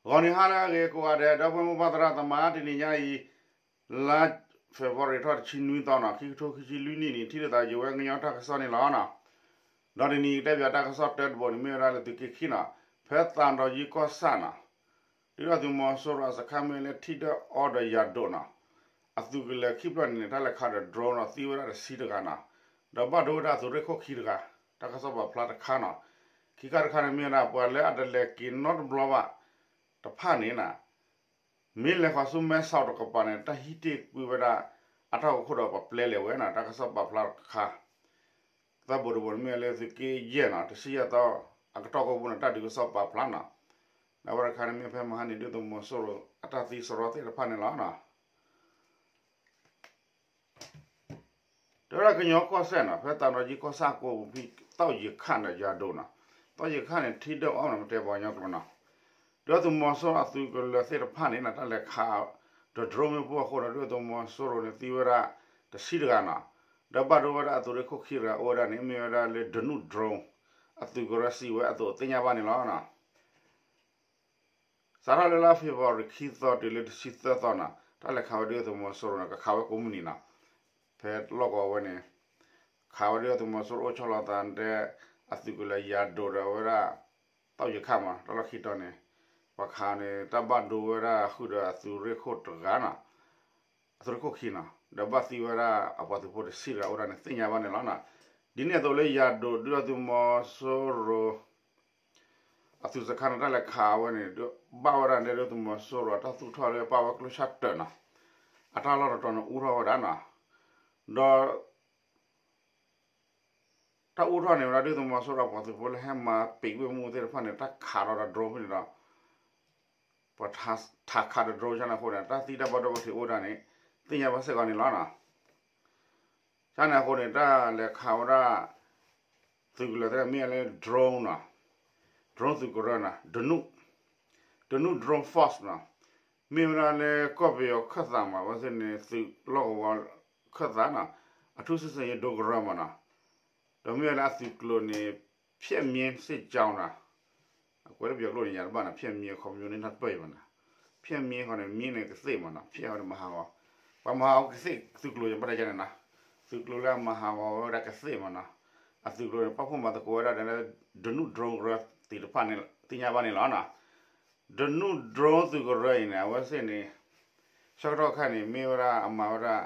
ဂီၤနံၤဟါလၢအဂ့ၤကိးဂၤဒဲး ဒီပုၢ်ဝဲၢ်မိၢ်ပၢ်သရၣ်သမါ တနံၤညါအံၤ လါ February ထီၣ်တဆံနွံသီနီၤ ခံကထိခံဆံလွံၢ်နံၣ်န့ၣ် ထံၣ်လိာ်သးယဝဲကညီတၢ်ကစီၣ်န့ၣ်လီၤနီၤ. ဒီးတနံၤအံၤတဲပၠးတၢ်ကစီၣ်တၢတဘိန့ၣ် မ့ၢ်ဝဲဒၣ်လၢသုးက့ခံနီၤ ဖဲသးဒီးယံကီၢ်ဆၣ်နီၤ ဒုၣ်ဒါသုးမီၤစိရိၤအစခါမ့ၢ်လၢထံဒၢၣ်အီဒီးယၤဒိၣ်နီၤ အသုးကလၢၤခံဖျၢၣ်န့ၣ် တၢ်လဲၤခးဒီး drone ဒီးသံဝဲဒၣ်တဆံတဂၤနီၤ ဒီးဘၣ်ဒိဝဲဒၣ်အသုးရ့ၣ်ခိၣ်ခံတဂၤ တၢ်ကစီၣ်ပာ်ဖျါတခါနီၤ. ခံခါတခါန့ၣ်မ့ၢ်ဝဲဒၣ်ပှၤလၢအတလဲၤက့ၤနီတဘျီဘၣ် တဖၣ်န့ၣ်နီၤ မ့ၢ်လဲၤဃီၤဆူမဲဆီးတကပၤန့ၣ် တၢ်ဟံးတ့ၢ်ကွံာ်ဝဲဒၣ် အတၢ်ဂီၤခိၣ်ဒီးပှၤပျဲလဲၤဝဲနီၤ တၢ်ကစီၣ်ပာ်ဖျါတခါ သၢဘိတဘိန့ၣ်မ့ၢ်လၢသုးက့ယဲၢ်နီၤ တဆံယဲၢ်သီ အကတီၢ်ကိးပူၤန့ၣ် တၢ်ဒုးကစီၣ်ပာ်ဖျါနီၤ. ဒီးဝဲတခါန့ၣ်မ့ၢ်ဖဲမဟါန့ၣ် ဒုၣ်ဒါသုးမီၤစိရိၤအတၢ်သံစရီသ့ၣ်တဖၣ်န့ၣ်လီၤနီၤ. တဲဝဲဒၣ်ကညီကီၢ်စဲၣ်နီၤ ဖဲသးဒီးယံကီၢ်ဆၣ်ကိးပူၤဖဲ သီၣ်ယံၤခၣ်န့ၣ် ယၤဒိၣ်နီၤ သီၣ်ယံၤခၣ်န့ၣ် ထံဒၢၣ်အီၣ်နီၤ မ့ၢ်တဲပှၤကညီကျိာ်နီၤ ဒုၣ်ဒါသုးမီၤစိရိၤအသုးကလၢၤသ့ၣ်တဖၣ်န့ၣ်နီၤ တၢ်လဲၤခးဒီး drone မ့ၣ်ပိၢ်အဃိဒီး ဒုၣ်ဒါသုးမီၤစိရိၤန့ၣ်သံဝဲဒၣ်တဆံတဂၤနီၤ ဒီးဘၣ်ဒိဝဲဒၣ်အသုးရ့ၣ်ခိၣ်ခံတဂၤအိၣ်ဝဲဒၣ်န့ၣ် မ့ၢ်ဝဲဒၣ်လၢ ဒနူၣ် drone အသုးကရၢစံးဝဲအသိးသ့ၣ်ညါဘၣ်န့ၣ်လီၤ. စးထီၣ်လၢလါ February ခံသီတုၤလၢတဆံသၢသီနီၤ တၢ်လဲၤခးဝဲဒုၣ်ဒါသုးမီၤစိရိၤန့ၣ် ကခးဝဲကိးမုၢ်နံၤနီၤ ဖဲလီၢ်ကဝီၤဝဲန့ၣ် ခးဝဲဒုၣ်ဒါသုးမီၤစိရိၤအိၣ်ဆီလီၤသးတဲ အသုးကလၢၤယၤဒိၣ်ဒီးဝဲဒၣ် သီၣ်ယံၤခၣ်မး တၢ်လီၢ်ခံတီၤန့ၣ် ပှၤခးန့ၣ် တၢ်ဘၣ်ဒိဝဲဒၣ်ဃုာ်ဒီးအသုးရ့ၣ်ခိၣ်တဂၤနီၤ အသုးရ့ၣ်ခိၣ်ခံနီၤ ဒီးဘၣ်သံဝဲဒၣ်အပှၤသုးဖိတဆံတဂၤအိၣ်ဒၣ်န့ၣ်သ့ၣ်ညါဘၣ်န့ၣ်လီၤ. ဒ်န့ၣ်အသိးလၢယၤဒိၣ်ဒုၣ်ဒါသုးမီၤစိရိၤ အသုးစခါန့ၣ် တၢ်လဲၤခးဝဲန့ၣ် ဘၣ်ဝဲဒၣ်န့ၣ် ဒုၣ်ဒါသုးမီၤစိရိၤအတၢ်သူၣ်ထီၣ်လၢပာ်ဝဲကျိၣ်ဆၣ်တၢးနီၤ အတၢ်လီၢ်တတီၤန့ၣ်အူထီၣ်ဝဲဒၣ်နီၤ ဒီး တၢ်အူထီၣ်န့ၣ်ဝဲဒၣ်ဒုၣ်ဒါသုးမီၤစိရိၤအပှၤသုးဖိလၢဟဲမၤပံာ်ဝ့ၢ်မူသ့ၣ်တဖၣ်န့ၣ် တၢ်ခးဒီးဒီး drone ဖဲန့ၣ်ဒီး ပှၤထးခးဒီး drone ဆၣ်န့ၣ်အဃိန့ၣ် တၢ်သံတၢ်ဘၣ်ဒိဘၣ်ထံးအိၣ်ဒၣ်န့ၣ် သ့ၣ်ညါဘၣ်စ့ၢ်ကီးန့ၣ်လီၤနီၤ. ဆၣ်န့ၣ်အဃိန့ၣ် တၢ်လဲၤခးဝဲဒၣ် သုးကလၢၤသ့ၣ်မ့ၢ်လၢ drone နီၤ drone သုးကရၢနီၤ ဒနူၣ် ဒနူၣ် drone force နီၤ မ့ၢ်ဝဲဒၣ်လၢကီၢ်ပယီၤခၢၣ်သးမး အဝဲသ့ၣ်န့ၣ် သုးလီၢ်ကဝီၤခၢၣ်သးနီၤ အထူးစစ်ဆင်ရေးဒိကရၢမးနီၤ ဒီးမ့ၢ်ဝဲလၢအသုးကျိၤန့ၣ် ဖျက်မြင်းစစ်ကြောင်းနီၤ အကွဲးလၢပယီၤကျိာ်န့ၣ် ယၤတဘၣ်နီၤ ဖျက်မြင်းအခီပညီန့ၣ် တၢ်တပၢၢ်အံၤမးနီၤ ဖျက်မြင်းဃီန့ၣ် မြင်းန့ၣ်ကသ့ၣ်မးနီၤ ဖျက်ဃီန့ၣ်မၤဟးဂီၤ ပှၤမၤဟးဂီၤကသ့ၣ်သုးကျိၤယဘၣ်တၢ်ယါန့ၣ်နီၤ သုးကျိၤလၢအမၤဟးဂီၤဝဲဒၣ်ကသ့ၣ်မးနီၤ အသုးကျိၤန့ၣ် ပာ်ဖှိၣ်မၤသကိးဝဲဒၣ်ဒီး ဒနူၣ် drone ကရၢသ့ၣ်တဖၣ်န့ၣ် သ့ၣ်ညါဘၣ်န့ၣ်လီၤနီၤ ဒနူၣ် drone သုးကရၢအံၤန့ၣ် အဝဲသ့ၣ်န့ၣ် ဆၢကတီၢ်ခါန့ၣ် မ့ၢ်ဝဲဒၣ်အမၤဝဲဒၣ်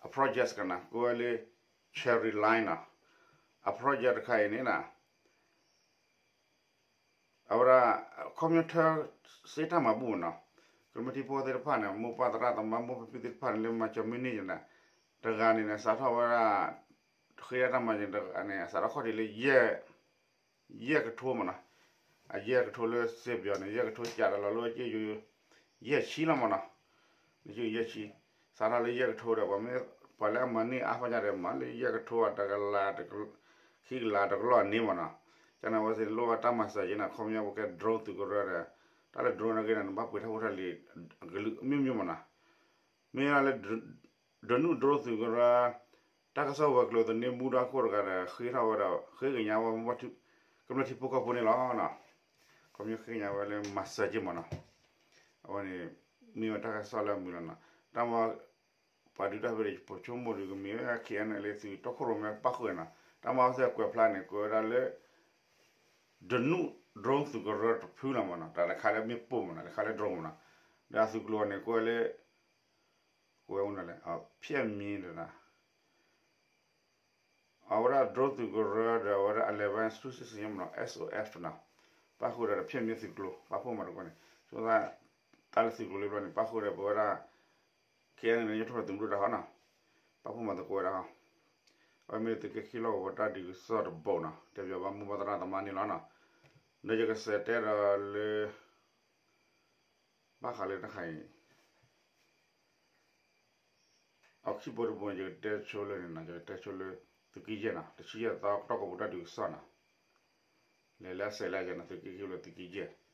အ project ကနၤ ကိးဝဲလၢ Cherry Line နီၤ အ project တခါအံၤန့ၣ်နီၤ အဝဲဒၣ် ခီပညီထၢ စ့တၢ်မၤဘူၣ်မးနီၤ ကမျၢၢ်ထံဖိသ့ၣ်တဖၣ်န့ၣ် မိၢ်ပၢ်သရၣ်သမါ မိၢ်ပၢ်ဖံဖုသ့ၣ်တဖၣ်န့ၣ် လၢမၤစၢၤမ့ၢ်န့ၢ်ယၤန့ၣ် တဂၤန့ၣ်န့ၣ် စးထီၣ်ဝဲဒၣ် ဃ့ဒၣ်တၢ်မၤစၢၤန့ၣ် အစးထီၣ်ခီၣ်ထံးလၢ ယဲၢ်ကထိမးနီၤ အယဲၢ်ကထိလၢစ့ပယီၤန့ၣ် ယဲၢ်ကထိစးဒီးလီၤလၢက့ယိၤ ယဲၢ်ဆံလီၤမးနီၤ ယဲၢ်ဆံ စးထီၣ်လၢယဲၢ်ကထိဒီး ပှၤမ့ၢ်ပှၤလၢအမၤန့ၢ်အါဖီညါဒီး မၤလၢယဲၢ်ကထိတကလး ခံကလးတကလီၢ်န့ၣ်မးနီၤ ကန့ၣ်အဝဲသ့ၣ်န့ၣ် လိၣ်ဘၣ်တၢ်မၤစၢၤက့ၤနီၤ ခီပညီပကဲ drone သုးကရၢဒီး တၢ်လၢ drone နာ်က့န့ၣ် နဘၣ်ပှ့ၤထီၣ်ဖိတၢ်လံၤ အကလုာ်မ့ၢ်မ့ၢ်မးနီၤ မ့ၢ်ဒၣ်လၢ ဒနူၣ် drone သုးကရၢ တၢ်ကစီၣ်ဝဲၤကျိၤသန့မူဒါခိၣ်တဂၤဒီး ဃ့ထီၣ်ဝဲဒီး ဃ့ကညးဝဲ ကမျၢၢ်ထံဖိကီၢ်ဖိန့ၣ်လီၤ. ခီပညီဃ့ကညးဝဲလၢမၤစၢၤက့ၤမးနီၤ အဝဲန့ၣ် မ့ၢ်ဝဲတၢ်ကစီၣ်လၢအမုာ်လီၤနီၤ တၢ်မၤ ပှၤဒုးတၢ်ဖဲန့ၣ် ပိာ်ဆိကမိၣ်ဒုးကမ့ၢ်ဝဲ KNLA သုးတီခိၣ်ရိၣ်မဲပၣ်ဃုာ်နီၤ တၢ်မၤဝဲသ့ၣ်ကွဲးဖျါန့ၣ် ကွဲးဝဲဒၣ်လၢ ဒနူၣ် drone သုးကရၢတဖုလီၤမးနီၤ တၢ်တခါလၢမ့ၣ်ပိၢ်မးနီၤ တခါလၢ drone မးနီၤ ဒီးအသုးကျိၤန့ၣ် ကွဲးလၢ ကွဲးဝဲန့ၣ်လဲၣ် ဖျက်မြင်းဒီး အဝဲဒၣ် drone သုးကရၢဒီး အဝဲဒၣ် အလဲၤဝဲ ထူးစစ်ဆင်ရေး မးနီၤ SOF နီၤ ပၣ်ဃုာ်ဒီး ဖျက်မြင်း သုးကျိၤ ပာ်ဖှိၣ်မၤသကိးန့ၣ် ဆိသး တၢ်လၢသုးကျိၤလၢဘျီန့ၣ် ပာ်ဃုာ်ဒီးပဝဲဒၣ် KNLA န့ၣ် ယိၤထီၣ်သုးမုၢ်ဒိၣ်တၢ်ဟီနီၤ ပာ်ဖှိၣ်မၤသကိးဝဲဒၣ်ဟီ အဝဲမ့ၢ်သုးက့ခံလီၢ်ကဝီၤတၢ်ဒုးကစီၣ်တဘိနီၤ တဲပၠးဘၣ်မိၢ်ပၢ်သရၣ်သမါန့ၣ်လီၤနီၤ ဒီးယကစးတဲဒီးလၢ ဘၣ်ဃးလၢတၢ်ခါအံၤ အခံဘိတဘိန့ၣ် ယကတဲဆိလၢန့ၣ်နီၤ ယကတဲဆိလၢ သုးက့ယဲၢ်နီၤ တဆံယဲၢ်သီကတီၢ်ကပူၤတၢ်ဒုးကစီၣ်နီၤ လဲၤလၢအစဲးလၢယဲၢ်နီၤ သုးက့ခံလ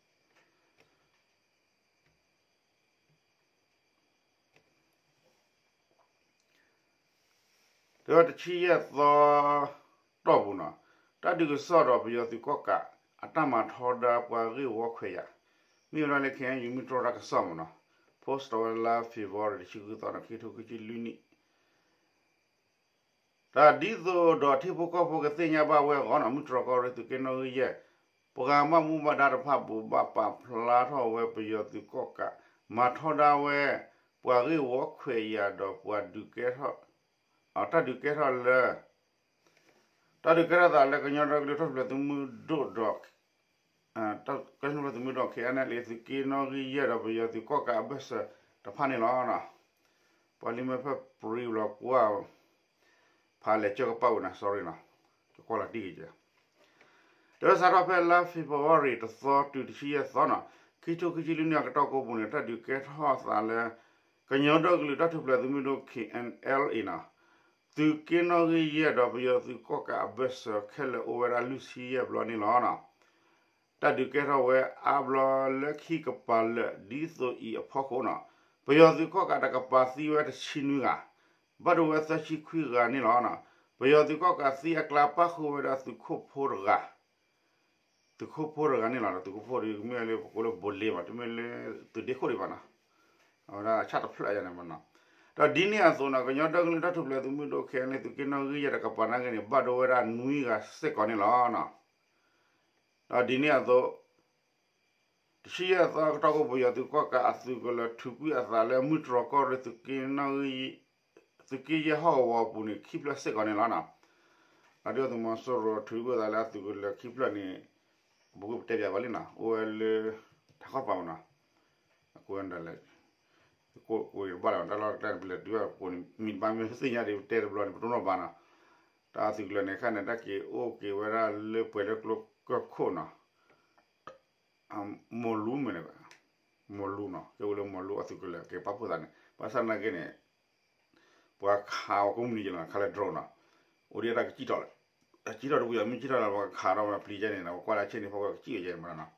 ၢသုးက့ယဲၢ် တဆံယဲၢ်သီ တီၢ်ပူၤနီၤ တၢ်ဒုးကစီၣ်ဒီးပယီၤသုးကီၣ်ကး အတၢ်မၤထီဒါပှၤဂ့ၢ်ဝီခွဲးယာ် မ့ၢ်ဝဲဒၣ်လၢ ခဲအံၤ မုၢ်တြီၢ်တၢ်ကစီၣ်မ့ၢ်နီၤ, post ဝဲလါ February တဆံဃုသီနီၤ ခံကထိခံဆံလွံၢ်နံၣ် တၢ်ဒ်သိးဒီးထံဖိကီၢ်ဖိကသ့ၣ်ညါဘၣ်ဝဲအဂီၢ်နီၤ မုၢ်တြီၢ်ကီၢ်ရ့ၣ်သုးက့နီၣ်ဂံၢ်ယဲၢ် ပှၤဘၣ်မူဘၣ်ဒါတဖၣ်ဘိးဘၣ်ပာ်ဖျါထီၣ်ဝဲပယီၤသုးကီၣ်ကး မၤထီဒါဝဲ ပှၤဂ့ၢ်ဝီခွဲးယာ်ဒီးပှၤဒုးကဲထီၣ် တၢ်ဒုးကဲထီၣ်လၢ တၢ်ဒုးကဲထီၣ်သးလၢကညီဒီကလုာ်တၢ်ထူၣ်ဖျဲးသုးမုၢ်ဒိၣ်ဒီး ကညီတၢ်ထူၣ်ဖျဲးသုးမုၢ်ဒိၣ် ခဲအံၤန့ၣ်လၢသုးက့နီၣ်ဂံၢ်ယဲၢ်ဒီးပယီၤသုးကီၣ်ကးအဘၢၣ်စၢၤတဖၣ်န့ၣ်လီၤ. ပှၤလံာ်မဲာ်ဖျၢၣ်ပြံလီၤကွၢ် ဖးလဲၤကၢကပာ်ဝဲနီၤ sorry နီၤ ကကွၢ်လီၤတံၢ်ကယဲၢ် တၢ်စးထီၣ်ဖဲလါ February တသီတုၤတဆံယဲၢ်သီနီၤ ခံကထိခံဆံလွံၢ်နံၣ်အကတီၢ်ကိးပူၤန့ၣ် တၢ်ဒုးကဲထီၣ်သးလၢ ကညီဒီကလုာ်တၢ်ထူၣ်ဖျဲးသုးမုၢ်ဒိၣ် ခဲအံၤန့ၣ်လီၤ သုးက့နီၣ်ဂံၢ်ယဲၢ်ဒီးပယီၤသုးကီၣ်ကးအဘၢၣ်စၢၤခဲလၢာ်အိၣ်ဝဲဒၣ်လွံၢ်ဆံယဲၢ်ဘျီန့ၣ်လီၤ. တၢ်ဒုးကဲထီၣ်ဝဲအါဘျီလၢခံကပၤလၢာ် ဒ်သိးအံၤအဖီခိၣ်နီၤ ပယီၤသုးကီၣ်ကးတကပၤသံဝဲတဆံနွံဂၤ ဘၣ်ဒိဝဲသၢဆံခွံဂၤန့ၣ်လီၤ. ပယီၤသုးကီၣ်ကးသံအကျါပၣ်ဃုာ်ဝဲဒၣ်သုးခိၣ်ဖိတဂၤ သုးခိၣ်ဖိတဂၤန့ၣ်လီၤ. သုးခိၣ်ဖိဒီးမ့ၢ်လၢပကိးလၢဘိးလ့ဘၣ် တမ့ၢ်လၢသုးဒ့ခိၣ်ဒံးဘၣ်နီၤ အဝဲဒၣ်ဆၣ်တဖျၢၣ်ယါန့ၣ်မနီၤ ဒီးဒ်န့ၣ်အသိးနီၤ ကညီဒီကလုာ်တၢ်ထူၣ်ဖျဲးသုးမုၢ်ဒိၣ် ခဲအံၤန့ၣ် သုးက့နီၣ်ဂံၢ်ယဲၢ်တကပၤနာ်က့န့ၣ် ဘၣ်ဒိဝဲဒၣ်နွံဂၤစ့ၢ်ကီးန့ၣ်လီၤ. ဒီးဒ်န့ၣ်အသိး တဆံယဲၢ်သီအကတီၢ်ကိးပယီၤသုးကီၣ်ကးအသုးကလၢၤထုးကွံာ်အသးလၢမုၢ်တြီၢ်ကီၢ်ရ့ၣ် သုးက့ယဲၢ်ဟီၣ်ကဝီၤအပူၤန့ၣ် ခံဖျၢၣ်စ့ၢ်ကီးန့ၣ်လီၤ. ဒီးဒ်သုးမီၤစိရိၤထုးကွံာ်အသးလၢအသုးကလၢၤခံဖျၢၣ်န့ၣ် ပကတဲပၠးဘၣ်လံနီၤ အိၣ်ဝဲလၢ ထးခီပၤမနီၤ အကွဲးဒၣ်လဲာ် ကိးက့ၤတဘၣ်လၢၤ တၢ်လီၢ်တၢ်ပလဲၤတုၤအပူၤန့ၣ် မံၤတဘၣ်မ့ၢ်သ့ၣ်ညါဒံး ပတဲတဘျီန့ၣ် ပတိၢ်နီၣ်ဘၣ်နီၤ တၢ်သုးကလၢၤန့ၣ်ခါန့ၣ် တၢ်က့ၤအိၣ်က့ၤဝဲဒၣ်လၢပှဲၤလၢကျိကၢၢ်ခိၣ်နီၤ မီၢ်လူမ့ၢ်န့ၣ် မီၢ်လူနီၤ ကဲဝဲလၢမီၢ်လူအသုးကလၢၤ က့ၤပာ်ဖှိၣ်သးန့ၣ် ဘၣ်ဆၣ်နာ်က့န့ၣ် ပှၤခးအီၤကိးမုၢ်နံၤယဲၢ်လီၤ ခးလၢ drone နီၤ အိၣ်ဒံးတၢ်ကစံၣ်ထီၣ်လၢ ကစံၣ်ထီၣ်တပူၤယဲၢ် မ့ၢ်ကစံၣ်ထီၣ်လၢပှၤခးထီၣ်ဝဲပျံၤကဲန့ၣ် ပကွၢ်လၢဆ့ၣ်န့ၣ် ဖီဝဲကစံၣ်ဝဲယဲၢ်မနီၤ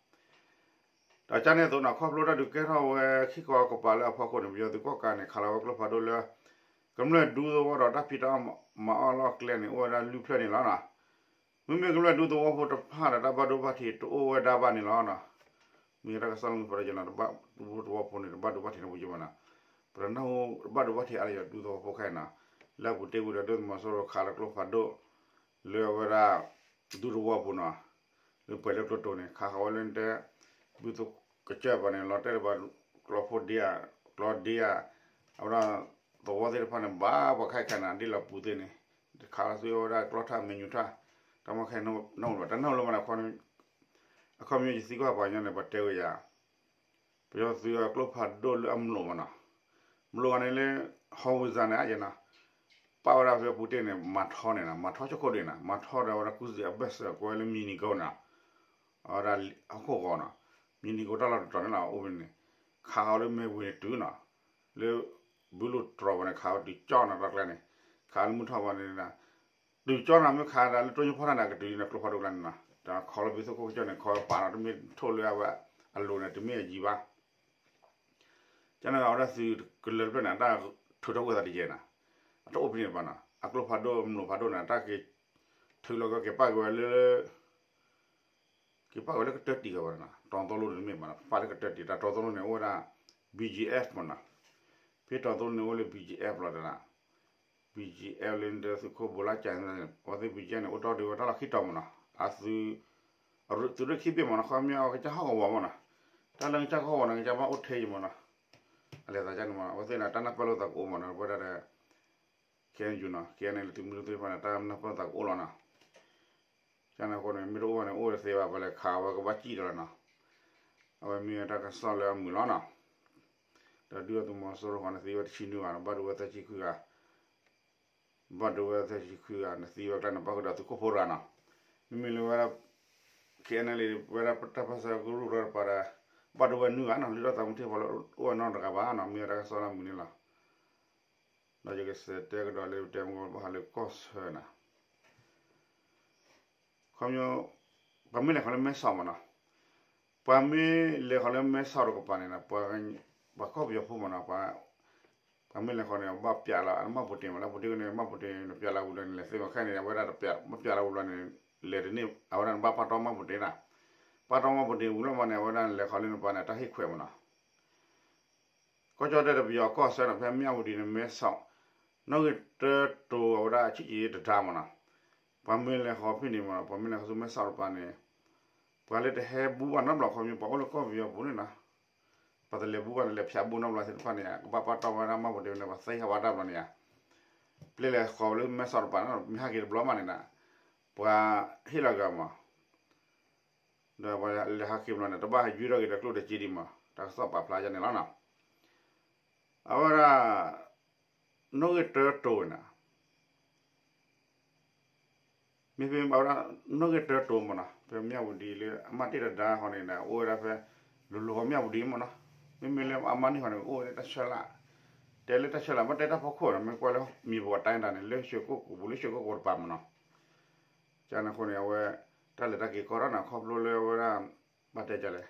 ဒီးကန့ၣ်အသိးနီၤ ခီဖျိတၢ်ဒုးကဲထီၣ်ဝဲခံကပၤလၢအဖီခိၣ်န့ၣ် ပယီၤသုးကီၣ်ကးန့ၣ် ခးလီၤဝဲကျိဖးဒိၣ်လၢ ကမျၢၢ်ဒူသဝီဒီးတၢ်ဖံးတၢ်မၤအီၣ်လီၢ်ကျဲန့ၣ် အိၣ်ဝဲဒၣ်လွံၢ်ဖျၢၣ်န့ၣ်လီၤ. မ့မ့ၢ်ကမျၢၢ်ဒူသဝီဖိတဖၣ်ဒီးတၢ်ဘၣ်ဒိဘၣ်ထံးတအိၣ်ဝဲဒၣ်ဘၣ်န့ၣ်လီၤ. မ့ၢ်တၢ်ကစီၣ်လၢမုၢ်ဖးဒိၣ်ကနီၤ တဘၣ်ဒူသဝီဖိန့ၣ် တဘၣ်ဒိဘၣ်ထံးန့ၣ်ပူၤကမနီၤ ပတနၢ်ဟူတဘၣ်ဒိဘၣ်ထံးအါလၢယဒူသဝီဖိခဲအံၤနီၤ လၢအပူၤတ့ၢ်ဝံၤဒီးဒုၣ်ဒါသုးမီၤစိရိၤခးလီၤကျိဖးဒိၣ် လၢအဝဲဒၣ် ဒူသဝီပူၤနီၤ လၢပှဲၤလၢကျိတိၤန့ၣ် ခးဃီၤဝဲလၢတဲ ဘုသကစၢၢ်ပၤန့ၣ် လီၤတဲာ်တဘၣ် ကျီဖိဒ့ဧါ ကျီဒ့ဧါ အဝဲဒၣ် သဝီသ့ၣ်တဖၣ်န့ၣ် ဘၣ်ပှၤခဲခါန့ၣ် ဒ်လီၤပူၤသ့ၣ်န့ၣ် ခးလီၤသုဝဲဒၣ်ကျီထၣ်မဲာ်ညူထၣ် တၢ်မီၢ်ခဲနီၣ်လီၤဘၣ် တၢ်နီၣ်လီၤမးန့ၣ် အခီပညီယသံကွၢ်ပှၤကညီန့ၣ် ပှၤတဲဝဲယၤ ပယီၤသုးအကျိဖးဒိၣ်လၢအမျိာ်မးနီၤ မျိာ်ဂၤန့ၣ်လၢ howitzer န့ၣ် အယဲၢ်နီၤ ပာ်ဝဲဒၣ်ဖဲပူၤတ့ၢ်န့ၣ် မၤထီန့ၣ်နီၤ မၤထီဆိခိၣ်ဒံးနီၤ မၤထီဒီးဝဲဒၣ်ကူစံးအဘၢၣ်စၢၤ ကွဲလၢ မံၤနံၤကိၤနီၤ အဝဲဒၣ်ဟီၣ်ခိၣ်ဂီၤနီၤ မံၤနံၤကိၤတၢ်လီၢ်တတီၤန့ၣ်လီၤ အိၣ်ဖဲန့ၣ် ခးဃီၤလၢမဲာ်ဝ့ၤန့ၣ်တုၤနီၤ လၢ ဘုလိၣ်တြီၤပၤန့ၣ် ခးဝဲတုၤကၠီနီၤ တၢ်ကျဲန့ၣ် ခးလၢမုၢ်ထီၣ်ပၤန့ၣ် တုၤကၠီနီၤ မ့ၢ်ခးဒၣ်လၢတိညိဖီၣ်ထၣ်န့ၣ် ကတုၤလံန့ၣ် ကျိဖးဒိၣ်ကျါန့ၣ်နီၤ တၢ်ခီလၢဘုသိခိၣ်ကစၢၢ်န့ၣ် ခီပာ်နီၤ တမ့ၢ်ထိၣ်လၢအဝဲအလိၤန့ၣ် တမ့ၢ်အယံၤဘၣ် ကန့ၣ်အဝဲဒၣ်သုးကလၢၤတဖျၢၣ်န့ၣ် အတၢ်ထုးထီၣ်ကွံာ်သးတယဲၢ်နီၤ အတအိၣ်ဖဲန့ၣ်ဘၣ်နီၤ အကျိဖးဒိၣ်မျိာ်ဖးဒိၣ်န့ၣ် တၢ်က့ၤ ထုးလီၤက့ၤပာ်က့ၤဝဲလၢ က့ၤပာ်က့ၤဝဲလၢကတၢၢ်တံၢ်ကီးဘၣ်နီၤ တီၤသိလိန့ၣ်တမ့ၢ်ဘၣ်နီၤ ပာ်လၢကတၢၢ်တံၢ် တၢ်တီၤသိလိန့ၣ် အိၣ်ဝဲဒၣ် ဘံၣ်ကၠံၣ်အဲၣ်ဖ် မ့ၢ်နီၤ ဖဲတီၤသိလိန့ၣ် အိၣ်လၢ ဘံၣ်ကၠံၣ်အဲၣ်ဖ် လီၤတနီၤ ဘံၣ်ကၠံၣ်အဲၣ်ဖ် လၢသုးခိၣ်ဘိလါကၠဲၤန့ၣ် အဝဲသ့ၣ် ဘံၣ်ကၠံၣ်အဲၣ်ဖ် န့ၣ် အိၣ်တ့ၢ်ဒံးဝဲတၢ်လီၢ်ခံတီၤမ့ၢ်နီၤ အသုး သုးရ့ၣ်ခံဘ့ၣ်မ့ၢ်နီၤ ခီပညီအကစၢ်ဟီၣ်ကဝီၤမ့ၢ်နီၤ တၢ်လၢကစၢ်ဟီၣ်ကဝီၤန့ၣ် ကစၢ်ဘၣ်အိၣ်ထဲယံၤမ့ၢ်နီၤ အလဲၤသးကန့ၣ်မ့ၢ်နီၤ အဝဲသ့ၣ်န့ၣ် တၢ်နၢ်ပၢၢ်လိာ်သးကအိၣ်မ့ၢ်နီၤ ဝဲဒၣ်ဒီး ခဲအံၤနီၤ ခဲအံၤန့ၣ် လၢသုးမုၢ်သ့ၣ်တဖၣ်န့ၣ် တၢ်နၢ်ပၢၢ်လိာ်သးကအိၣ်လီၤနီၤ ကန့ၣ်အဃိန့ၣ် မ့ၢ်တအိၣ်ဘၣ်န့ၣ် အိၣ်တသ့ဘၣ် ပှၤလဲၤခးဝဲကဘၣ်စံၣ်ဒီးလီၤနီၤ အဝဲမ့ၢ်ဝဲတၢ်ကစီၣ်လၢအမုာ်လီၤနီၤ ဒီးဒုၣ်ဒါသုးမီၤစိရိၤဃီန့ၣ် သံဝဲတဆံနွံဂၤနီၤ ဘၣ်ဒိဝဲသၢဆံခွံဂၤ ဘၣ်ဒိဝဲသၢဆံခွံဂၤန့ၣ် သံဝဲကျါန့ၣ် ပၣ်ဃုာ်ဒီးသုးခိၣ်ဖိတဂၤနီၤ မ့မ့ၢ်လၢဝဲဒၣ် ခဲအံၤန့ၣ်လံ ဝဲဒၣ်တၢ်ပၢၢ်ဆၢကရူၢ်တပၤဒီး ဘၣ်ဒိဝဲနွံဂၤနီၤ လုၢ်ထီၣ်သးမူထံၣ်ဖီလၢအိၣ်ဝဲနီတဂၤဘၣ်နီၤ မ့ၢ်ဝဲတၢ်ကစီၣ်လၢအမုာ်န့ၣ်လီၤ ဒီးယကစံးတဲကဒီးလၢပတဲမူဘၣ်ဃးလၢကီၢ်ဆၢနီၤ ခီဖျိ ပှၤမ့ၢ်လဲၤဃီၤလၢမဲဆီးမ့ၢ်နီၤ ပှၤမ့ၢ်လဲၤဃီၤလၢမဲဆီးတကပၤန့ၣ် ပှၤကီၢ်ပယီၤဖိမ့ၢ်နီၤ ပှၤမ့ၢ်လဲၤဃီၤန့ၣ် ဘၣ်ပျးလီၤ မှတ်ပုံတင်မ့ၢ်နီၤ မှတ်ပုံတင်န့ၣ် မှတ်ပုံတင်န့ၣ် ပျးလီၤဝံၤလီၤန့ၣ် လဲၤသ့မ့ၢ်ခဲန့ၣ် အဝဲဒၣ်တပျး မ့ၢ်ပျးလီၤဝံၤလီၤန့ၣ် လဲၤတန့ၢ် အဝဲဒၣ်န့ၣ် ဘၣ်ပာ်တီ မှတ်ပုံတင်နီၤ ပၢ်တီမၢ်ပူၤတ့ၢ်ဝံၤလီၤမးန့ၣ် အဝဲဒၣ်လဲၤဃီၤလၢနပၤန့ၣ် တၢ်ဟ့ၣ်ခွဲးမးနီၤ ကီၢ်ကၠီၣ်တဲၣ်ဒီးပယီၤကီၢ်ဆၢနီၤ ဖဲမၠၣ်ဝတံၤန့ၣ် မဲဆီး နီၣ်ဂံၢ်တၢတိၤအဝဲဒၣ်အဆံၣ်က့ၤတဒါမးနီၤ ပှၤမ့ၢ်လဲၤဃီၤဖဲန့ၣ်မးနီၤ ပှၤမ့ၢ်လဲၤဃီၤဆူမဲဆီးတပၤန့ၣ် ပှၤလၢတဟဲဘူးဘၣ်နီတဘျီ ခီဖျိပှၤအိၣ်လၢကီၢ်ပယီၤပူၤန့ၣ်နီၤ ပှၤတလဲၤဘူးဘၣ်တလဲၤဖၠးဘူးနီတဘျီသ့ၣ်တဖၣ်န့ၣ် ကဘၣ်ပာ်တီဝဲဒၣ်မၢ်ပူၤတ့ၢ်န့ၣ် ပှၤသ့ဟးဝဲဒၣ်ဘျီန့ၣ်ဧါ ပျဲလဲၤဃီၤလၢမဲဆီးတပၤနီၤ မ့ၢ်ဟဲက့ၤတဘျီမးန့ၣ်ဒီး ပှၤဟ့ၣ်လီၤက့ၤမး ဒီးပှၤလဲၤဟးက့ၤဘျီန့ၣ် တဘၣ်ဟဲယွၤထီၣ်က့ၤဒီးကျိၣ်ဒီးစ့ဒံးမး တၢ်ကစီၣ်ပာ်ဖျါယါန့ၣ်လီၤနီၤ အဝဲဒၣ် နီၣ်ဂံၢ်တၢတိၤန့ၣ် မ့မ့ၢ်အဝဲဒၣ် နီၣ်ဂံၢ်တၢတိၤမးနီၤ ဖဲမၠၣ်ဝတံၤလၢအမၢ်တ့ၢ်တဒါဃီန့ၣ် အိၣ်ဝဲဒၣ်ဖဲ လိၤလိၤဃီမၠၣ်ဝတံၤမးနီၤ မ့မ့ၢ်လၢအမၢ်န့ၢ်ဃီန့ၣ် အိၣ်ဝဲလၢတၢ်ဆၢလၢ် တဲလၢတၢ်ဆၢလၢ် မ့ၢ်တဲတၢ်ဖီခိၣ်နီၤ မ့ၢ်ကွၢ်လၢမံၤပူၤအတၢ်ဒၣ်န့ၣ် လၢရွှေကုက္ကိုပူၤ လၢရွှေကုက္ကိုတပၤမးနီၤ ကန့ၣ်အဃိန့ၣ် အဝဲ တၢ်လဲၤတၢ်က့ၤကီထီၣ်နီၤ ခီဖျိလၢအဝဲဒၣ် ဘၣ်တဲဒ်လဲၣ်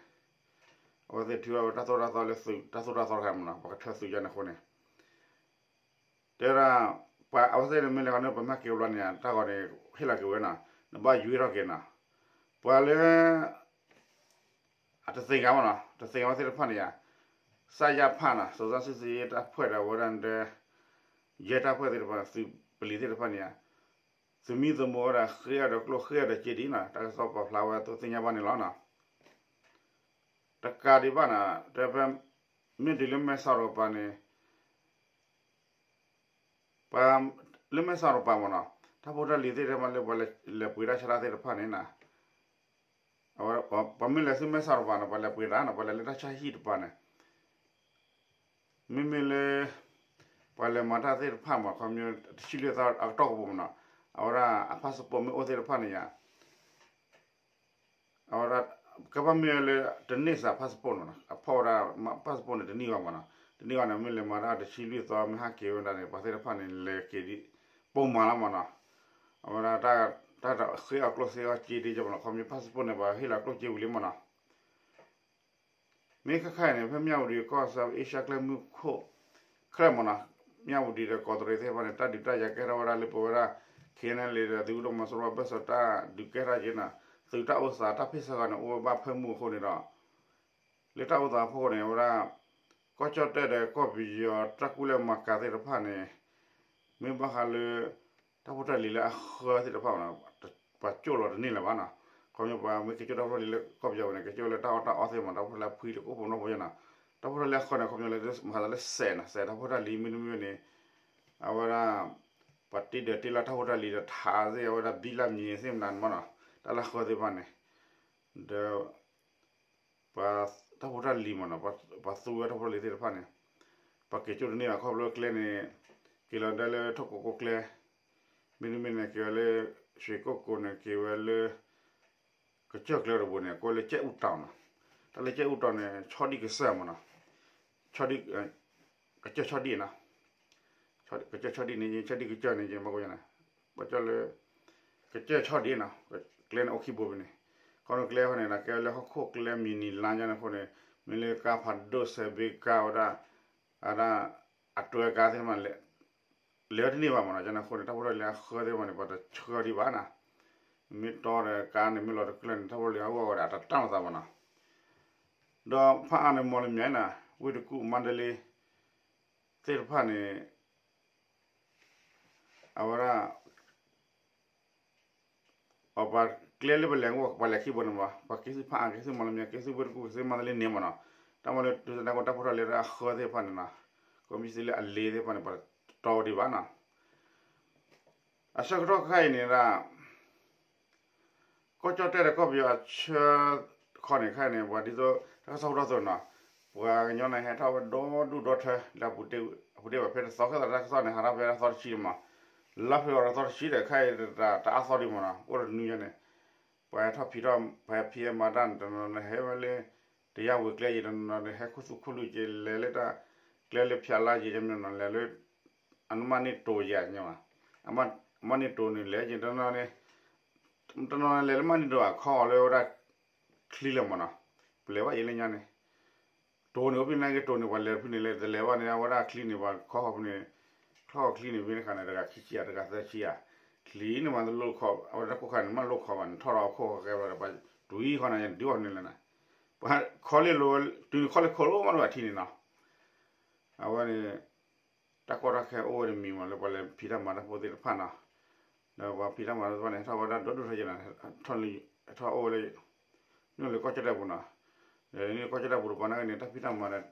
အဝဲသ့ၣ်ထုးအီၣ်ဝဲတၢ်သိၣ်တၢ်သီလၢသုး တၢ်သိၣ်တၢ်သီတခါမးနီၤ ပှၤကထၢသုးကန့ၣ်အဃိန့ၣ် တဲဒၣ် ပှၤအဝဲသ့ၣ်န့ၣ်မ့ၢ်လဲၤဃီၤန့ၣ် ပမ့ၢ်က့ၤဘျီန့ၣ် တၢ်ဂီၤန့ၣ် ဟ့ၣ်လီၤက့ၤဝဲနီၤ နဘၣ်ယွၤထီၣ်က့ၤနီၤ ပှၤလၢ အတသ့ၣ်ညါမးနီၤ တသ့ၣ်ညါဝဲသ့ၣ်တဖၣ်န့ၣ်ယါ စၣ်ယၣ်ဖၣ်နီၤ စုံစမ်းစစ်ဆေးရေးတပ်ဖွဲ့ ဒီးအဝဲဒၣ်ဒီး ရဲတပ်ဖွဲ့သ့ၣ်တဖၣ် သုးပလံၤသ့ၣ်တဖၣ်န့ၣ်ယါ သုးမံၤသမိးဝဲဒၣ်ဃ့အီၤဒီးကျိၣ်ဃ့အီၤဒီးစ့ဒံးနီၤ တၢ်ကစီၣ်ပာ်ဖျါဝဲအသိးသ့ၣ်ညါဘၣ်န့ၣ်လီၤနီၤ တကးဒံးဘၣ်နီၤ တဲဖဲ မ့ၢ်တုၤလၢမဲဆီးတကပၤန့ၣ် ပှၤ လၢမဲဆီးတကပၤမးနီၤ တၢ်ဖိတၢ်လံၤသ့ၣ်တဖၣ်လၢပှၤလဲၤပှ့ၤတၢ်ဆါတၢ်သ့ၣ်တဖၣ်န့ၣ်နီၤ ပှၤမ့ၢ်လဲၤဆူမဲဆီးတကပၤန့ၣ် ပှၤလဲၤပှ့ၤတၢ်နီၤ ပှၤလဲၤလၢတၢ်ဆါဟံၣ်တကပၤန့ၣ် မ့မ့ၢ်လၢ ပှၤလဲၤမၤတၢ်သ့ၣ်တဖၣ်မး ခီဖျိတဆံလွံၢ်သီအကတီၢ်ကပူၤမးနီၤ အဝဲဒၣ်အ passport မ့ၢ်အိၣ်သ့ၣ်တဖၣ်န့ၣ်ယါ အဝဲဒၣ် ကဘၣ်မ့ၢ်ဝဲလၢ တန့ၢ်စး passport နီၤ အဖီၣ်ဝဲဒၣ် passport န့ၣ် တန့ၢ်ဘၣ်မးနီၤ တန့ၢ်ဘၣ်န့ၣ် မ့ၢ်လဲၤမၤတၢ်တဆံလွံၢ်သီ မ့ၢ်ဟးက့ၤဝဲဒၣ်န့ၣ် ပှၤသ့ၣ်တဖၣ်န့ၣ် လဲၤက့ၤဒ် ပိာ်မၤလီၤမးနီၤ အဝဲဒၣ် တၢ်တဃ့အီၣ်ကျိၣ်စ့အီၣ်စ့ဒ်ကမးနီၤ ခီဖျိ passport န့ၣ် ပှၤဟ့ၣ်လီၤကျိၣ်စ့ဝံၤလံမးနီၤ မ့ၢ်ခဲခါအံၤန့ၣ် ဖဲမၠၣ်ဝတံၤကီၢ်ဆၣ် အ့ရှါကျဲမုၢ်ခိၣ် ခဲလၢာ်မးနီၤ မၠၣ်ဝတံၤဒီးကီးတရံးသ့ၣ်တဖၣ်န့ၣ် တၢ်ဒုးတၢ်ယၤကဲထီၣ်ဝဲဒၣ်လၢပဝဲဒၣ် ခ့ၣ်အဲၣ်ယူၣ်အ့ၣ် ဒီးသုးခိၣ်ဒိၣ်မးစီၤဘၣ်စၢၤ တၢ်ဒုးကဲထီၣ်က့ၤနီၤ သုးတၢ်အိၣ်သးတၢ်ဖ့ၣ်ဆၢဂီၤန့ၣ် အိၣ်ဝဲဘၣ်ဖၢမုၢ်အဃိန့ၣ်ဒီး လၢတၢ်အိၣ်သးဖီခိၣ်န့ၣ် အဝဲဒၣ် ကီၢ်ကၠီၣ်တဲၣ်ဒီးကီၢ်ပယီၤတၢ်ကူၣ်လဲၤမၤကၤသ့ၣ်တဖၣ်န့ၣ် မ့ၢ်ဘၣ်ဃးလၢ တၢ်ဖိတၢ်လံၤလၢအဃၢသ့ၣ်တဖၣ်မးနီၤ ပှၤကၠိၣ်လီၤတန့ၢ်လၢၤဘၣ်နီၤ ခီဖျိပှၤမ့ၢ်က့ၤကၠိၣ်တၢ်ဖိတၢ်လံၤလၢကီၢ်ပယီၤဝဲန့ၣ် က့ၤကၠိၣ်လၢတၢ်အီၣ်တၢ်အီသ့ၣ်မး တၢ်ဖိတၢ်လံၤဖှံတအိၣ်ဖိနီၢ်ဖိယဲနီၤ တၢ်ဖိတၢ်လံၤအဃၢန့ၣ် ခီဖျိလၢ မၤသးလၢစဲးနီၤ စဲးတၢ်ဖိတၢ်လံၤမ့တမ့ၢ်န့ၣ် အဝဲဒၣ် ပှၤတ့ဒီးတ့လီၤတၢ်ဖိတၢ်လံၤဒီးထးသ့ၣ် အဝဲဒၣ်ဘံလၢမံၤသ့ၣ်မနုၤမးနီၤ တၢ်လၢအဃၢသ့ၣ်တဖၣ်န့ၣ် ဒီး ပှၤတၢ်ဖိတၢ်လံၤမးနီၤ ပှၤသူဝဲတၢ်ဖိတၢ်လံၤသ့ၣ်တဖၣ်န့ၣ် ပှၤက့ၤကၠိၣ်တန့ၢ်ဘၣ် ခီဖျိကျဲန့ၣ် က့ၤလီၤဒၣ်လၢထိၣ်ကိကိကျဲ မ့တမ့ၢ်န့ၣ် က့ၤဝဲလၢ ရွှေကုက္ကိုန့ၣ် က့ၤဝဲလၢ ကစၢၢ်ကျဲတဘိန့ၣ် ကိးလၢကဲအူတီၤနီၤ တၢ်လၢကဲအူတီၤန့ၣ် ဆီဒံၣ်ကစၢၢ်မးနီၤ ဆီဒံၣ် ကစၢၢ်ဆီဒံၣ်နီၤ ကစၢၢ်ဆီဒံၣ်န့ၣ် ဆီဒံၣ်ကစၢၢ်န့ၣ် ဘၣ်ကီယဲန့ၣ် ဘၣ်ကီလၢ ကစၢၢ်ဆီဒံၣ်နီၤ ကျဲန့ၣ်အိၣ်ခံဘိဖဲန့ၣ် ခီဖျိကျဲဖဲန့ၣ်ဒီး ကဲလၢဟီၣ်ခိၣ်ကျဲမံၤနံၤလါယဲန့ၣ်အဃိန့ၣ် မ့ၢ်လၢကါဖးဒိၣ်စဲးဘ့ကါဝဲဒၣ် အဝဲဒၣ် အတွဲကါသ့ၣ်တဖၣ်န့ၣ် လဲၤဝဲတန့ၢ်ဘၣ်မးနီၤ ကန့ၣ်အဃိန့ၣ် တၢ်ဖိတၢ်လံၤအဃၢသ့ၣ်တဖၣ်န့ၣ် ပှၤတဆှၢဒံးဘၣ်နီၤ မ့ၢ်တီဒီးကါန့ၣ် မ့ၢ်လီၤတကျၢၢ်န့ၣ် တၢ်ဖိတၢ်လံၤအဂီၢ်ဝဲဒၣ် အတတၢ်မသးမးနီၤ ဒီးဖးအါန့ၣ် မီၢ်လမၠဲၣ်နီၤ ဝ့ၢ်တကူၣ် မါဒလ့ သ့ၣ်တဖၣ်န့ၣ် အဝဲဒၣ် အပှၤကျဲလၢပလဲၤဂီၢ် ပှၤလဲၤခံဘိန့ၣ်မး ပှၤက့ၤဆူဖးအါ က့ၤဆူမီၢ်လမၠဲၣ် က့ၤဆူဝ့ၢ်တကူၣ် က့ၤဆူမါဒလ့န့ၣ်မးနီၤ တၢ်မၤလၢ တုၤသနာ်က့ တၢ်ဖိတၢ်လံၤလၢအဃၢသ့ၣ်တဖၣ်န့ၣ်နီၤ ကိးမံၤစ့လၢအလ့သ့ၣ်တဖၣ်န့ၣ် ပှၤတတီဝဲဒံးဘၣ်နီၤ အဆၢကတီၢ်ခဲအံၤန့ၣ်ဒၣ် ကီၢ်ကၠီၣ်တဲၣ်ဒီးကီၢ်ပယီၤအဆၢခီန့ၣ် ခဲအံၤန့ၣ် ပှၤဒ်သိး တၢ်ကစီၣ်ဟူထီၣ်သိးနီၤ ပှၤကညီန့ၣ်ဟဲထီၣ်ဝဲဒီဒူၣ်ဒီထၢ လၢအပူၤတ့ၢ်ဘၣ် ဖဲတသီ ခဲသီတၢ်ကစီၣ်န့ၣ် ဟးထီၣ်ဖဲတၢ်သီတဆံန့ၣ်မး လါဖ့ၤဘြူၤအါရံၤသီတဆံဒီး ခဲအံၤတအါသီဒံးမးနီၤ အိၣ်ဒီးတနွံညါန့ၣ် ပှၤဟဲထီၣ်ဖံးထီၣ် ပှၤဖံးမၤတၢ်န့ၣ် တနီၤနီၤန့ၣ် ဟဲဝဲလၢ တယၢ်ဝံၤကျဲက့ၤ တနီၤနီၤန့ၣ် ဟဲခူသူၣ်ခူလူၤက့ၤ လဲၤလၢတၢ်ကျဲလၢဖၠးလါက့ၤ တနီၤနီၤလဲၤလၢ အမါန့ၢ်တိၤယၤ အမါန့ၢ်တိၤန့ၣ် လဲၤက့ၤတနီၤန့ၣ် တနီၤန့ၣ် လဲၤလၢမါန့ၢ်တိၤအခီအီၤလၢဝဲဒၣ်ချံလၢာ်မးနီၤ ပလဲၤဘၣ်ယဲလၢညါန့ၣ် တိၤန့ၣ် အိၣ်ဖဲန့ၣ်က့ၤတိၤန့ၣ် ပှၤလဲၤဖဲန့ၣ်လဲၤ တလဲၤဘၣ်န့ၣ် အဝဲဒၣ်ချံန့ၣ် ပှၤခီဃီၤဖဲန့ၣ် ခီဃီၤချံန့ၣ် ဖဲန့ၣ်ခါန့ၣ် တဂၤခံဆံဧါ တဂၤသၢဆံဧါ ချံန့ၣ်မးတလိၣ်ခီ အဝဲဒၣ်ခိၣ်ခါန့ၣ် မ့ၢ်လိၣ်ခီဘၣ်န့ၣ် ထီၣ်ဒီးခိၣ်ဃီကဲဘျီဒီး ပှၤ တုၤဃီန့ၣ် ယတုၤအီၤန့ၣ်လဲၣ်န့ၣ်, ပှၤခီလ့ၣ်လိၤဝဲ တုၤန့ၣ်ခီလ့ၣ်ခိၣ်လိၣ်မးဒိၣ်အထံန့ၣ်နီၤ, အဝဲန့ၣ် တၢ်ကီတၢ်ခဲအိၣ်ဝဲတမံၤမး လၢပှၤလၢဖံးတၢ်မၤတၢ်ဖိသ့ၣ်တဖၣ်နီၤ, ဒီးပှၤဖံးတၢ်မၤတၢ်သ့ၣ်တဖၣ်န့ၣ် ဟဲထီၣ်ဝဲဒၣ်ဒီဒူၣ်ထီၣ်က့ၤနီၤ, ထီၣ်အိၣ်ဝဲလၢ န့ၣ်လၢကီၢ်ကၠီၣ်တဲၣ်ပူၤနီၤ, ဒီးန့ၣ်လၢကီၢ်ကၠီၣ်တဲၣ်ပူၤတပၤန့ၣ်က့န့ၣ် တၢ်ဖံးတၢ်မၤန့ၣ်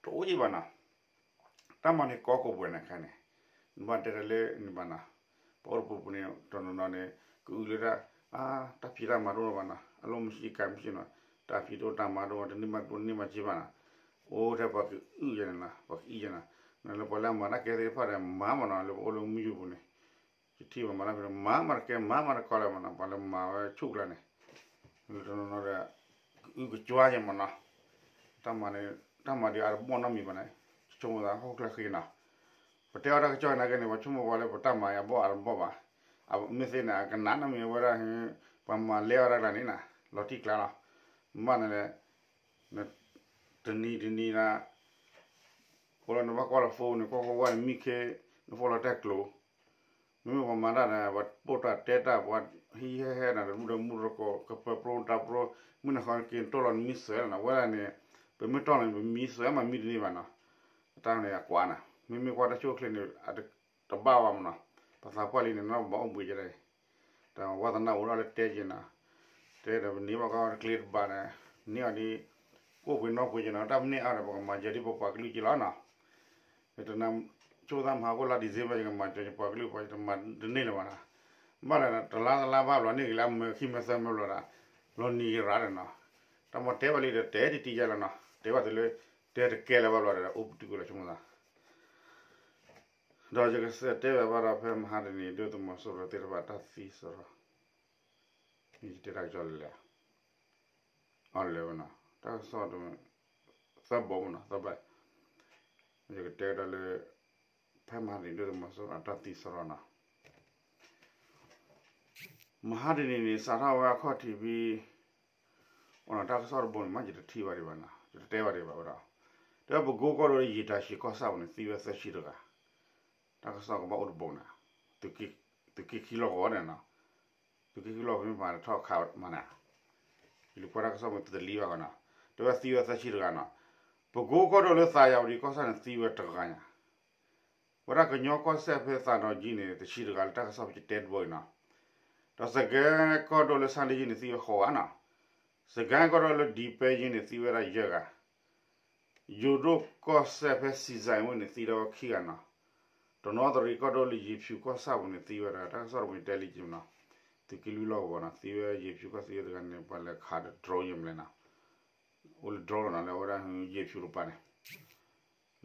တအိၣ်ယံၤဘၣ်နီၤ, တၢ်မၤန့ၣ်ကီကိးပှဲၤန့ၣ်ခဲန့ၣ်, နဘၣ်တဲတၢ်လၢန့ၣ်ဘၣ်နီၤ, ပအိၣ်တပူၤပူၤန့ၣ် တနီၤနီၤန့ၣ် ကအုလၢတၢ် အါ တၢ်ဖံးတၢ်မၤတအိၣ်ဘၣ်နီၤ, အလိၢ်မံကံမံနီၤ, တၢ်ဖံးတအိၣ်တၢ်မၤတအိၣ် တန့ၢ်ဘၣ်ကျိၣ်တန့ၢ်ဘၣ်စ့ဘၣ်နီၤ, အိၣ်ထဲပှၤကအုယဲန့ၣ်လီၤ, ပှၤကအံယဲနီၤ, လၢပှၤလၢအမၤတၢ်ကဲသ့ၣ်တဖၣ်ဒီးမၤမးနီၤ, လၢပအိၣ်လၢမုၢ်ယူၤပူၤန့ၣ်, ယထံၣ်ပှၤမၤတၢ်ဖံးတၢ်မၤ မၤတကဲ မၤမၤတကီလၢၤမးနီၤ, ပှၤလၢမၤဝဲဆူၣ်ကျါန့ၣ် လၢတနီၤနီၤဒီး ကအုကကွါယဲမးနီၤ, တၢ်မၤန့ၣ် တၢ်မၤဒုးအါတဘီၣ်နီတမံၤဘၣ်န့ၣ်, ဆိကမိၣ်သးဟီၣ်ခိၣ်ချၢဃ့နီၤ, ပတဲအီၤတၢ်ကစီၣ်နာ်က့န့ၣ် ပှၤဆိကမိၣ်ပှၤလၢပတၢ်မၤအဘီၣ်အတဘီၣ်ဘၣ်, မ့ၢ်သ့န့ၣ် အကနၣ်နီတမံၤဝဲဒၣ်, ပှၤမၤလဲအီၤတၢ်ကျါန့ၣ်နီၤ, လီၤတံၢ်ကျါလီၤ, မ့ၢ်န့ၣ်လဲၣ်, တနံၤတနံၤနီၤ အိၣ်လၢနဘၣ်ကွၢ်လီၤ phone န့ၣ် ကွၢ်ကွၢ်ဝဲန့ၣ် မံခ့ န phone လီၤတဲာ်ကျိၤ, မ့မ့ၢ်ပှၤမၤတၢ်ဒီး ပှၤပိာ်တၢ်တဲတၢ် ပှၤဟံးဟဲဟဲဒီး တမူတမူတကိး ကပၢၤပြိတၢ်ပြိ, မုၢ်နၤဃီက့ၤတီၢ်လီၤနမံစွဲလီၤနီၤ, ဝဲဒၣ်န့ၣ် ပမ့ၢ်တီၢ်လီၤန့ၣ် ပမံစွဲမးမံတန့ၢ်ဘၣ်နီၤ, တၢ်န့ၣ်အကွၢ်နီၤ, မ့မ့ၢ်ကွၢ်တၢ်ဆိၣ်ချ့န့ၣ် တဘၣ်ဝဲမးနီၤ, ပသးပှၢ်လံန့ၣ် နီၢ်ဘၣ်အိၣ်ဘှံးကဲဒၣ်အံၤ, တၢ်ဝါသနာအိၣ်ဒီးလၢတဲက့ၤနီၤ, တဲဒီးပန့ၢ်ဘၣ်ကီးတကျ့တဘၣ်န့ၣ်, န့ၢ်အီၤဒ် ကအိၣ်ပှ့ၤနီၢ်ပှ့ၤက့ၤနီၤ, တၢ်မ့ၢ်န့ၢ်အါဒီး ပကမၤစၢၤဒ်ပပှၤကလုာ်က့ၤလီၤနီၤ, တနၤ ဆိကမိၣ်သးမဟါ ကအိၣ်လါ December ယကမၤစၢၤယပှၤကလုာ် ပှၤတမၤတန့ၢ်လၢၤဘၣ်နီၤ, ဘၣ်လဲၣ် တလါတလါဘၣ်ဘျီန့ၢ်က့ၤလၢအမၢခံမၢသၢမၢဘျီဒီး လီၤနံၤက့ၤရၤဒီးနီၤ, တၢ်မၤတဲဘၣ်လံဒီး တဲတံၢ်တံၢ်ယါလီၤနီၤ, တဲဘၣ်တုၤလၢ တဲတကဲလၢၤဘၣ်ဘျီဒီး အိၣ်ပတုာ်ကွံာ်လီၤ ဆိကမိၣ်သး ဒီးယကစံးတဲဘၣ်ဘၣ်ဒီး ဖဲမဟါတနံၤ ဒုၣ်ဒါသုးမီၤစိရိၤသ့ၣ်တဖၣ်တၢ်သံစရီ, မ့ၢ်ယတဲတၢ်ကစီၣ်လၢလဲၣ်, အီၤလဲၣ်ဝဲနီၤ, တၢ်ကစီၣ်တ သၢဘိမ့ၢ်နီၤ, သၢဘိ, ယကတဲဒီးလၢ ဖဲမဟါတနံၤ ဒုၣ်ဒါသုးမီၤစိရိၤအတၢ်သံစရီနီၤ, မဟါတနံၤန့ၣ် စးထီၣ်ဝဲအခီၣ်ထံးဖဲ အနီၤ တၢ်ကစီၣ်တဘိန့ၣ် မ့ၢ်ယတထံၣ်ဘၣ်ဒံးဘၣ်နီၤ, ယတတဲဘၣ်ဒံးဘၣ်ဝဲဒီး, တဲပကိကီၢ်ဒိၣ်လၢယံာ်တၢ်ဆံးကီၢ်ဆၣ်ပူၤန့ၣ် သံဝဲသၢဆံတဂၤ, တၢ်ကစီၣ်ကဘၣ်အိၣ်တဘိန့ၣ်, သုးက့ခံလီၢ်ကဝီၤန့ၣ်နီၤ, သုးက့ခံလီၢ်ကဝီၤမ့ၢ်ပှၤထီၣ်ခးမၤန့ၣ်, ယလူၤကွၢ်တၢ်ကစီၣ်မ့ၢ်တလံဘၣ်ဃီနီၤ, တဲဝဲသံဝဲသၢဆံတဂၤနီၤ, ပကိကီၢ်ဒိၣ်လၢသးယၤဝတံၤကီၢ်ဆၣ်န့ၣ် သံဝဲတဂၤညါ ဝဲဒၣ်ကညီကီၢ်စဲၣ်ဖဲသးဒီးကၠံန့ၣ် တဆံတဂၤလၢတၢ်ကစီၣ်ပကတဲတဘိအံၤနီၤ, ဒီးစကဲကီၢ်ဒိၣ်လၢဆါလံကၠံန့ၣ် သံဝဲဃိးဂၤနီၤ, စကဲကီၢ်ဒိၣ်လၢဒံပဲယ့န့ၣ် သံဝဲဒၣ်ယဲၢ်ဂၤ, ယိၤဒိၣ်ကီၢ်စဲၣ်ဖဲစံးစဲးဝ့ၢ်န့ၣ် သံဒီးခံဂၤနီၤ, တနီသရံၣ်ကီၢ်ဒိၣ်လၢယံာ်ဖၠူၤကီၢ်ဆၣ်ပူၤန့ၣ် သံဝဲဒၣ် တၢ်ကစီၣ်တဘိန့ၣ်တဲလံကၠံနီၤ, သုးက့လွံၢ်လီၢ်ကဝီၤနီၤ သံဝဲယံာ်ဖၠူၤကီၢ်သံဝဲတဂၤန့ၣ် ပှၤလဲၤခးဒီး drone ယမလဲၣ်နီၤ, အိၣ်လၢ drone လီၤနီၤ လၢဝဲဒၣ်ယံာ်ဖၠူၤတပၤန့ၣ်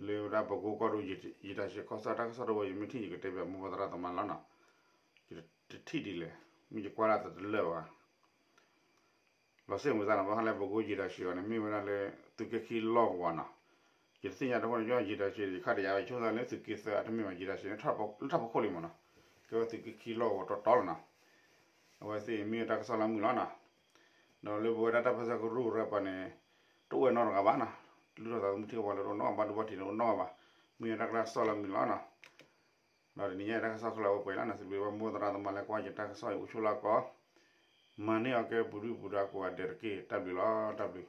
လၢဝဲဒၣ်ပကိကီၢ်ဒိၣ်ယံာ်တၢ်ဆံးကီၢ်ဆၣ် တၢ်ကစီၣ်တဝဲ ယမ့ၢ်ထံၣ်ယကတဲဘၣ်မိၢ်ပှၢ်သရၣ်သမါလီၤနီၤ, ယတထံၣ်ဒ်လဲၣ်, မ့ၢ်ယကွၢ်ဒၣ်တလၢာ်ဘၣ်, လီၤစ့ၣ်မုာ်သးနီၤ ဘၣ်ဃးလၢပကိယံာ်တၢ်ဆံးအီၤန့ၣ် မ့ၢ်ဝဲဒၣ်လၢ သုးက့ခံလီၢ်ကဝီၤနီၤ, ယတသ့ၣ်ညါတခီန့ၣ် ယယံာ်တၢ်ဆံး ယခါတယာ်ဝဲဆိကမိၣ်သးလၢသုးက့သၢအတမ့ၢ်ဘၣ် ယံာ်တၢ်ဆံးန့ၣ် လၢထးဖိခိၣ်လံမးနီၤ, ကဲဝဲသုးက့ခံလီၢ်ကဝီၤတီတီလီၤနီၤ, အဝဲသ့ၣ်မ့ၢ်တၢ်ကစီၣ်လၢမုာ်လီၤနီၤ, ဒီးလၢပဝဲဒၣ်တၢ်ပၢဆှၢကရူၢ်ကရၢပှၤန့ၣ် တအိၣ်ဝဲနီတဂၤဘၣ်နီၤ, လုၢ်ထီၣ်သးသမူထံကပၤလၢတအိၣ်နီတဂၤဘၣ် ဒိဘၣ်ထံးန့ၣ်အိၣ်နီတဂၤဘၣ်, မ့ၢ်ဝဲတၢ်ကစီၣ်လၢမုာ်လီၤနီၤ, ဒီးတနံၤညါတၢ်ကစီၣ်ခဲလၢာ်ဝဲပှဲၤလီၤနီၤ, စံးဘျုးဘၣ်မိၢ်သရၣ်သမါလၢကွၢ်ယတၢ်ကစီၣ်အံၤအိၣ်ဆိးလၢကီး, မၤန့ၢ်အီၤကဲပူၤဒုၣ်ပူၤဒါကိးဂၤဒဲးတက့ၢ် တၢ်ဘျုးလီၤ တၢ်ဘျုး